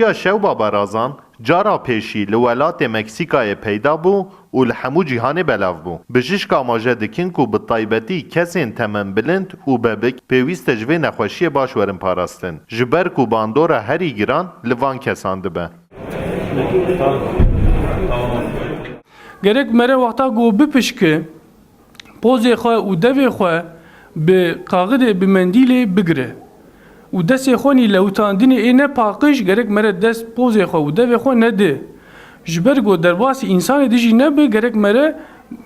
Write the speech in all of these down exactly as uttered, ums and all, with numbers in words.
Ya Şewba Berazan cara pêşî li welatê Meksîkayê peyda bû û li hemû cîhanê belav bû. Bijîşk amaje dikin ku bi taybetî kesên temenbilind û bebik pêwîst e ji vê nexweşiyê baş werin parastin, ji ber ku bandora herî giran li van kesan dibe. Gerek mere wexta ku bipişke, pozê xwe û devê xwe bi kaxidê, bi mendîlê bigire û destê xwe nî lewitandinê ê ne paqij, gerek mere dest pozê xwe û devê xwe nede. Ji ber ku derbasî însanê dijî nebe, gerek mere,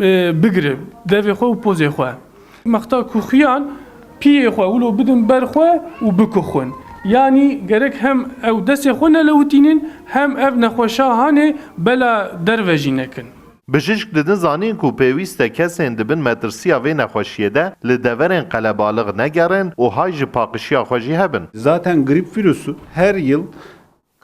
e, bigire devê xwe û pozê xwe. Mexta ku xuyan piyê xwe wilo bidin ber xwe û bikuxwin. Yanî gerek hem ew destê xwe nelewitînin, hem ev nexweşa hanê bela derve jî nekin. Bijîşk didin zanîn ku pêwîst e kesên di bin metirsiya vê nexweşiyê de li deverên qelebalix negerin û hay ji paqişiya xwe jî hebin. Zaten grip virüsü her yıl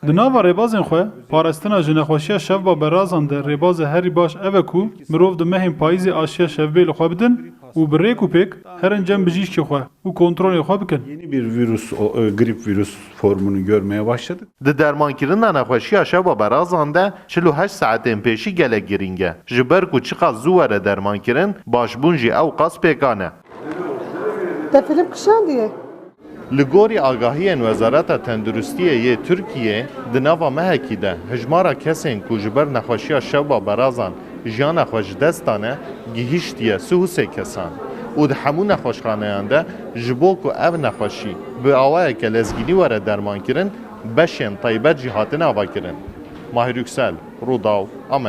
Di nava rêbazên xwe, parastina ji nexweşiya Şewba Berazan de rêbaza herî baş ev e ku mirov di mehên payîzê aşiya şevbê li xwe bidin û bi rêk û pêk herin cem bijîşkê xwe û kontrolê xwe bikin. Yeni bir virüs, o, e, grip virüs formunu görmeye başladık. Di dermankirina nexweşiya Şewba Berazan de çil û heşt saetên pêşî gelek girîng e. Ji ber ku çiqas zû were dermankirin, başbûn jî ew qas pêkan e. Te film kişandiye? Li gorî agahiyên Wezareta Tenduristiyê yê Tirkiyê, di nava mehekî de hijmara kesên ku ji ber nexweşiya Şewba Berazan jiyana xwe ji dest dane, gihîştiye sih û sê kesan û di hemû nexweşxaneyan de ji bo ku ev nexweşî bi awayeke lezgînî were dermankirin, beşên taybet jî hatine avakirin. Mahir Yüksel, Rûdaw, Amed.